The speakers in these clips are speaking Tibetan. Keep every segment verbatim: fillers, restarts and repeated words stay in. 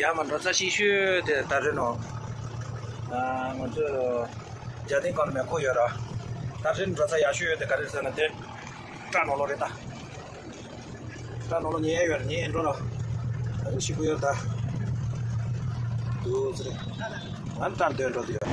ཡར་མར་འགྲོ་ས་ཤེས་ཤོས་དེ་ད་རེད་ནོ། ང་ཚོ་རྒྱ་སྟེང་སྒང་ལ་མེ་འཁོར་ཡོད་ར། ད་རེད་འགྲོ་ས་ཡག་ཤོས་དེ་ག་རེ་ཟེར་ན་དེ་སྐྲ་ནོར་ལོ་རེད་ད། སྐྲ་ནོར་ལོ་ཉེ་ཡོད་ར། ཉེ་འགྲོ་ར། ད་རེད་ཞིག་པོ་ཡོད་ད། དུ་ཟེར། ང་སྐྲ་འདོན་འགྲོ་དུ་ཡོད།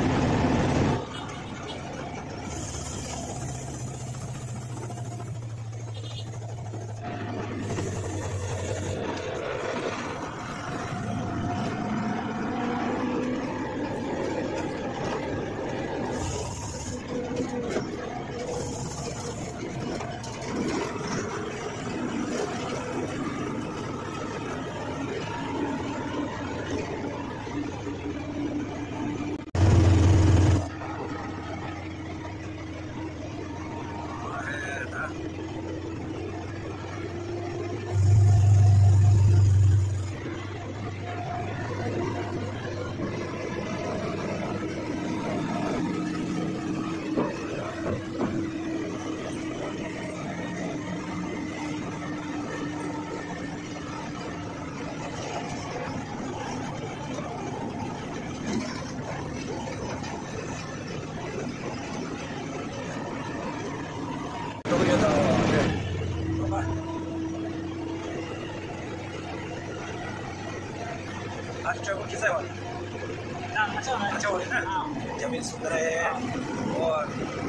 ཨ་ཅོ་ཀི་ས་བ། ཨ་ཅོ་ཨ་ཅོ་ན། རྒྱ་མི་སུ་དར་ཨེ། ཨོ།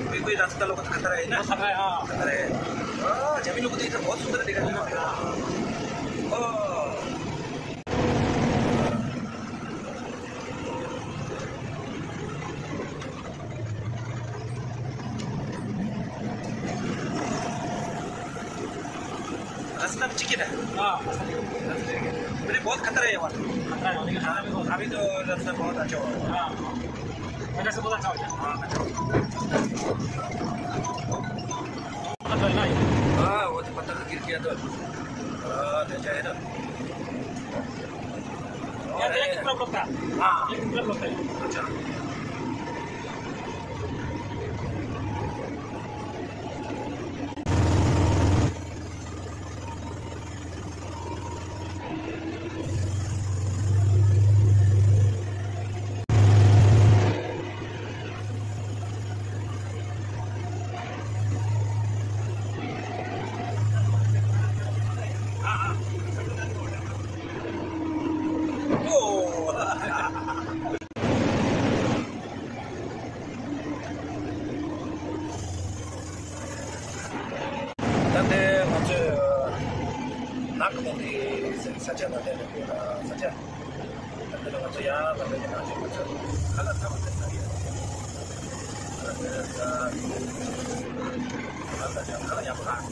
ཀུའི་ཀུའི་ར་ཚ་ལོ་ཀ་ཁ་དར་ཨེ་ན། ཁ་དར་ཨེ། ཨ། ཁ་དར་ཨེ། ཨ་རྒྱ་མི་ལོ་ཀ་དེ་ད་ཨོ་སུ་དར་དེ་ག་ཨོ། रास्ता में चिकन है। हाँ। मेरे बहुत खतरा है वहाँ। खतरा है, लेकिन खाना भी बहुत अभी तो रास्ता बहुत अच्छा हुआ है। हाँ। पहले से बहुत अच्छा हो गया। हाँ, अच्छा। पत्थर है ना ये? हाँ, वो तो पत्थर गिर गया तो। हाँ, ले जाए ना। यार, ये कितना पत्थर? हाँ। ये कितना पत्थर? अच्छा। ད་ལྟའི་ང་ཚོས་ནག་གི་ནང་གི་ས་ཆ་ལ་སླེབས་ཡོད་ས་ཆ། ད་ལྟ་ང་ཚོ་ཡར་ལ་སླེབས་ནས་ང་ཚོས་ང་ཚོ་ཁ་ལག་ཚ་བ་ཟ་ཡོད། ཁ་ལག་ཡག་པོ་རག་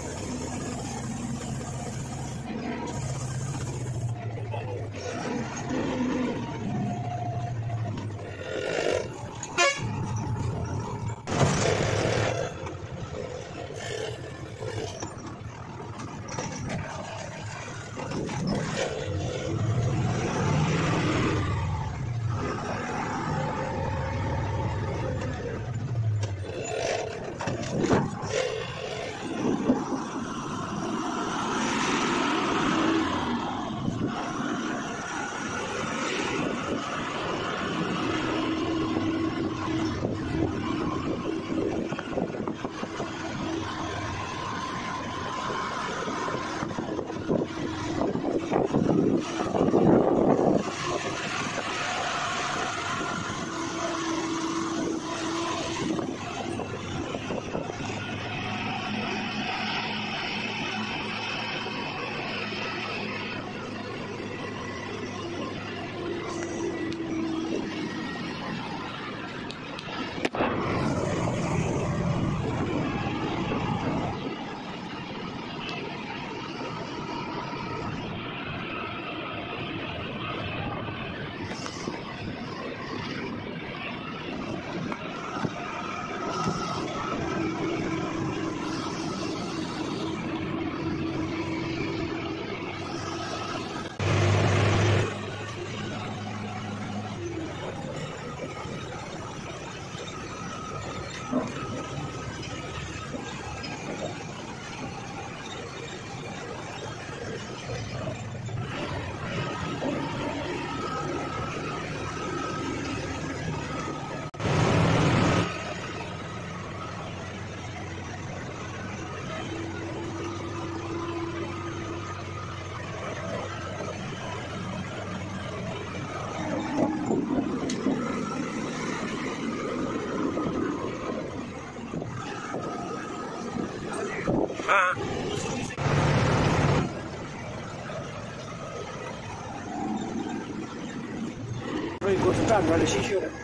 སྐྲ་འདྲ་ལ་ཤེས་ཤོས་རེད།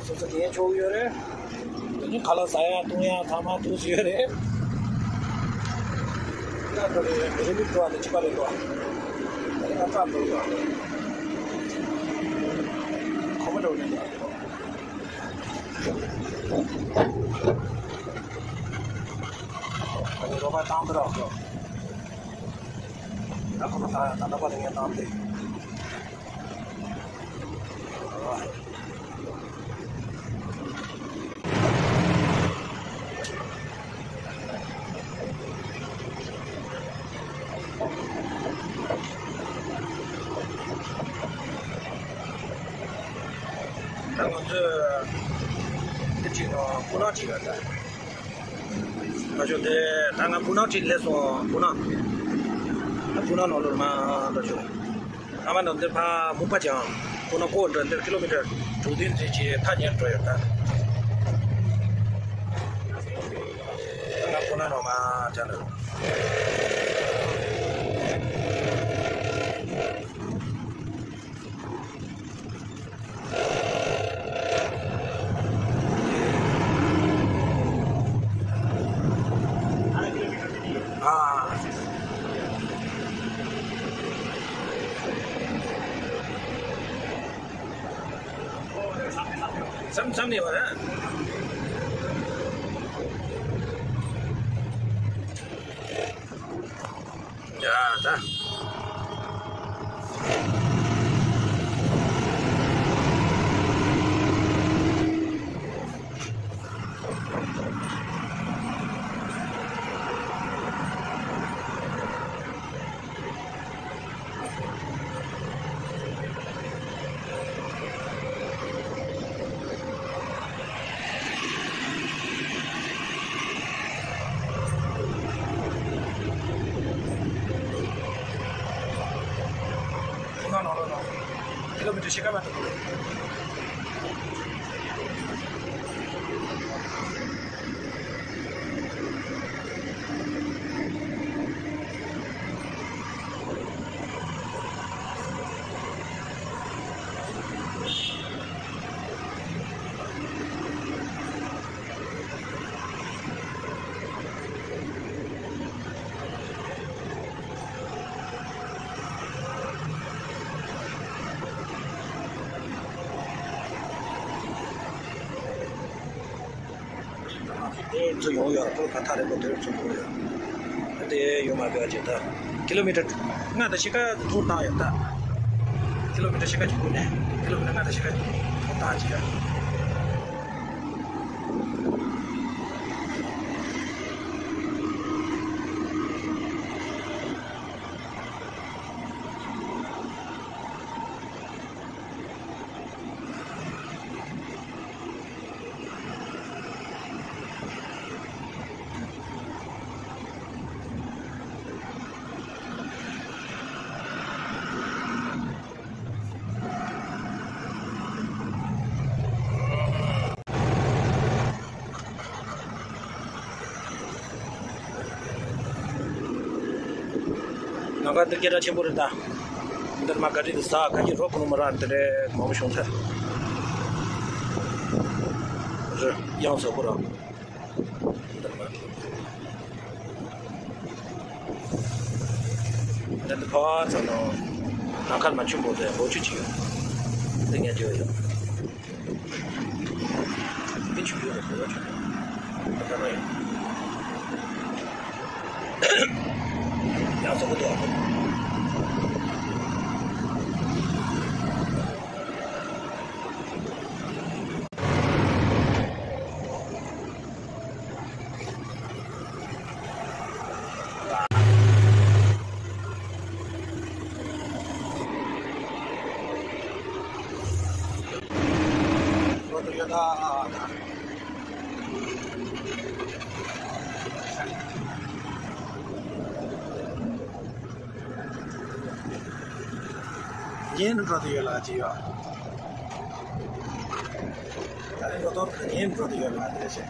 སོ་སོ་དེ་ཆོག་ཡོད་རེད། དེ་ནི་ཁ་ལག་ཟ་ཡ་འཐུང་ཡ་ཚང་མ་འདུག་ཡོད་རེད། སྐྲ་འདྲ་ལ་རི་མི་འགྲོ་བ་དང་གཅིག་པ་རེད་དོ། དེ་ནི་ང་སྐྲ་འདྲ་ཡོད། ཁོ་མ་འདྲ་བ་རེད་དོ། རོགས་པ་བཏང་དུ་རོགས། ད་ཁོ་ན་ད་ད་ལྟ་པ་དེ་ངས་བཏང་སྟེ། ད་ང་ཚོས་འདི་བྲིས་ནོ་སྤུ་ན་བྲིས་ཡོད་ད། ད་ཆོ་དེ་ད་ང་སྤུ་ན་བྲིས་སླེབས་སོང་སྤུ་ན། ད་སྤུ་ན་ནང་ལོར་མ་ད་ཆོ། ཨ་མ་ནང་འདིར་ཕ་མུག་པ་ཅང་ཁོ་ན་ཀོ་འགྲོ་འདིར་ཀི་ལོ་མི་ཊར་དྲུག་བདུན་ཙམ་གྱི་ཐག་ཉེར་འགྲོ་ཡོད་ད། ང་ཁོ་ན་རོ་མ་ཅང་ལ། བསམ་བསམ་ནས་བ་ར། ཡ་ད། ཁོ་ན་ནང་ལོགས་ནང་ཀི་ལོ་མི་ཊར་ཕྱེད་ཀ་མ་གཏོགས། དེར་ཚུར་ཡོང་ཡོད་རེད། ཁོ་ག་ཐག་རེད་པོ་དེར་ཚུར་ཡོང་ཡོད། དེ་ཡོད་མ་དགོས་ཅེས་ད། ཀི་ལོ་མི་ཊར་ལྔ་དང་ཕྱེད་ཀ་ཐུར་བཏང་ཡོད་ད། ཀི་ལོ་མི་ཊར་ཕྱེད་ཀ་གཅིག་པུ་ནས་ཀི་ལོ་མི་ཊར་ལྔ་དང་ཕྱེད་ཀ་ཐུར་བཏང་ཅེས། ནམ་མཁའ་འདི་སྐད་གྲགས་ཆེན་པོ་རེད་ད། འདིར་མ་ག་རི་འདི་ཟ་ག་གི་རོ་ཀུ་ནུ་མ་ར་འདི་རེད་མང་པོ་བྱུང་ཐལ། རི་དབྱངས་སོག་པོ་ར། འདིར་མ། འདི་འདི་ཕ་ཚ་ནོ། ནམ་མཁར་མ་ཆུན་པོ་དེ་འོ་ཆུ་ཆུ། འདི་ངས་བརྗོད་ཡོད། དེ་ཆུ་ཡོད་རེད་དེ་ཆུ། ད་ལྟ་རེད། ཡང་སོ་གོ་དོ། ཉན་འགྲོ་དུ་ཡོད་ལ་ཅི་ཡོད། ད་རེས་འགྲོ་དོན་ཉན་འགྲོ་དུ་ཡོད་ལ་དེ་བྱས།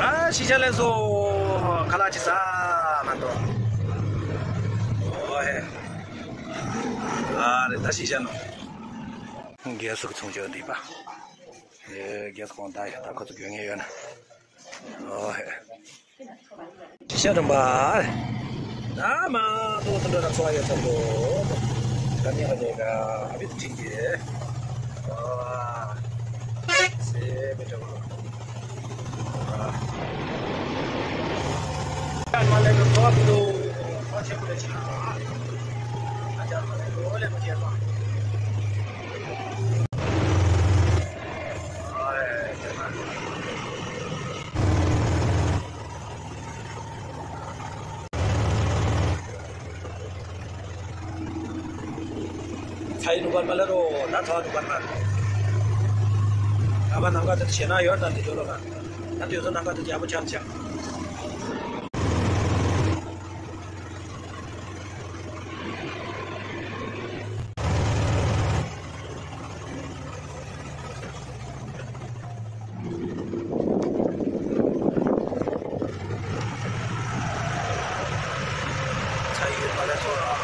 ཨ་ཤི་ཆ་ལེན་སོ། ཁ་ལག་ཅི་ཟ། ཨ་མ་ཏོ། ཨོ་ཧེ། ཨ་རེ་ད་ཤི་ཤ་ནོ། རྒྱལ་སུ་གི་ཚོང་ཆོག་འདི་པ། ཨེ་རྒྱལ་སུ་གོང་ད་ཡ་ད་ཁོ་ཚོ་དགོས་ངེས་ཡོད་ན། ཨོ་ཧེ། ཤ་རམ་པ། ད་མ་ཏོ་ཚོང་ཆོག་ད་ཚོ་ཡ་ཚོ་གོ། ད་ནི་ཧ་ལེ་ག་ཨ་བི་ཏི་ཁྲིད་ཀྱི། ཨོ། སེ་མི་ཏོ། ཚ་ཡི་ནུ་བར་མ་ལ་རོ། ད་ཚ་ནུ་བར་མ། ད་བ་ནང་ག་དེ་ཆེ་ན་ཡོད་ད་འདི་ཚོ་ལོ་ན། ད་དུས་ཚོད་ནང་ག་དེ་རྒྱ་པོ་ཆགས་ཆགས། ཚ་ཡི་ནུ་བར་མ་ལ་རོ།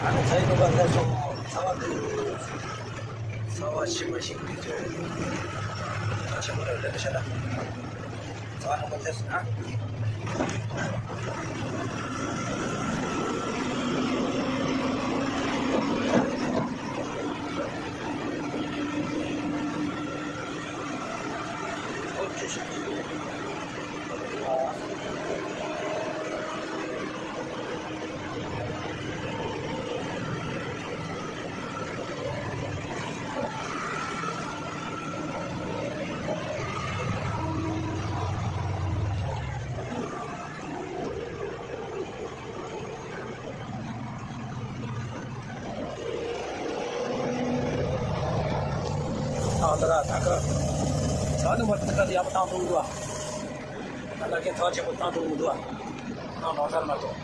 ཨ་ནི་ཚ་ཡི་ནུ་བར་མ་ལ་སོང་། ཚ་བ་འདི། ཚ་བ་ཞིམ་པ་ཞིག་འདི་ཚོས། ད་ཆེན་པོ་རེད་ལས་ཤ་ད། ཚ་བ་ནུ་བར་མ་ལ་སོང་ན། ཨ་ད་ར་ད་ག་ཚ་ནུ་བར་མ་ད་ག་ཡག་པོ་བཏང་འདུག་འདུག་ཨ། ད་ག་གི་ཚ་ཆེན་པོ་བཏང་འདུག་འདུག་ཨ། ཨ་ནོར་ཚར་མ་གཏོགས།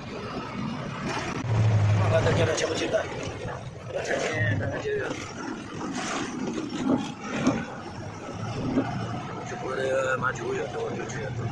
ཨ་ད་ག་ད་ཁྱེད་རང་ཆེན་པོ་ཅིག་ད། ད་ཆ་ཆེན་ད་ག་ཅི་ཡོད། ཆུ་བུར་མ་ཆུ་བུར་ཡོད་དོ། ཆུ་ཆུ་ཡོད་དོ།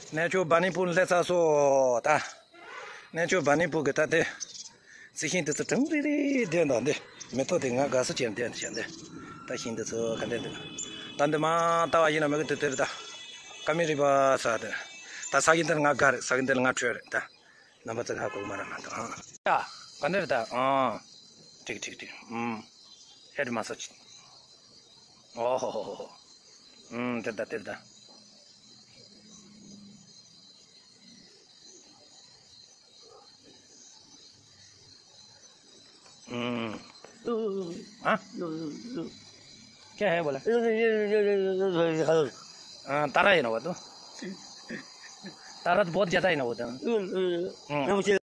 གནས་མཆོག་བ་ནི་པུར་སླེབས་ཚར་སོང་ད། གནས་མཆོག་བ་ནི་པུར་གི་ད་དེ། རྩི་ཤིང་དེ་ཚོ་གྲང་རི་རི་བསྡད་འདུག་འདི། མེ་ཏོག་དེ་ང་དགའ་ས་ཅན་བསྡད་འདུག་བྱས་འདི། ད་ཤིང་དེ་ཚོ་ག་འདྲ་འདུག་ད་འདི་མ་ལྟ་བ་ཡིན་ན་མི་གི་དེ་དེ་རེད་ད། ཀ་མི་རི་པ་ས་དེ། ད་ས་གི་འདིར་ང་དགའ་རེད། ས་གི་འདིར་ང་འཕྲོད་རེད་ད། རྣམ་པ་ཚོ་ཧ་གོ་གི་མ་རེད་མ་གཏོགས་ཨང་། ཡ། ག་འདྲ་རེད་ད། ཨང་། ཀྲིག་ཀྲིག་ཀྲིག་ཨུམ། ཧེ་རེད་མ་སོ་ཅི། ཨོ་ཧོ་ཧོ་ཧོ། ཨུམ། དེར་ད་དེར་ད། ཨུམ། ཨ། क्या है बोला? हाँ, तारा है ना वो तो। तारा तो बहुत ज्यादा है ना वो तो। हम्म।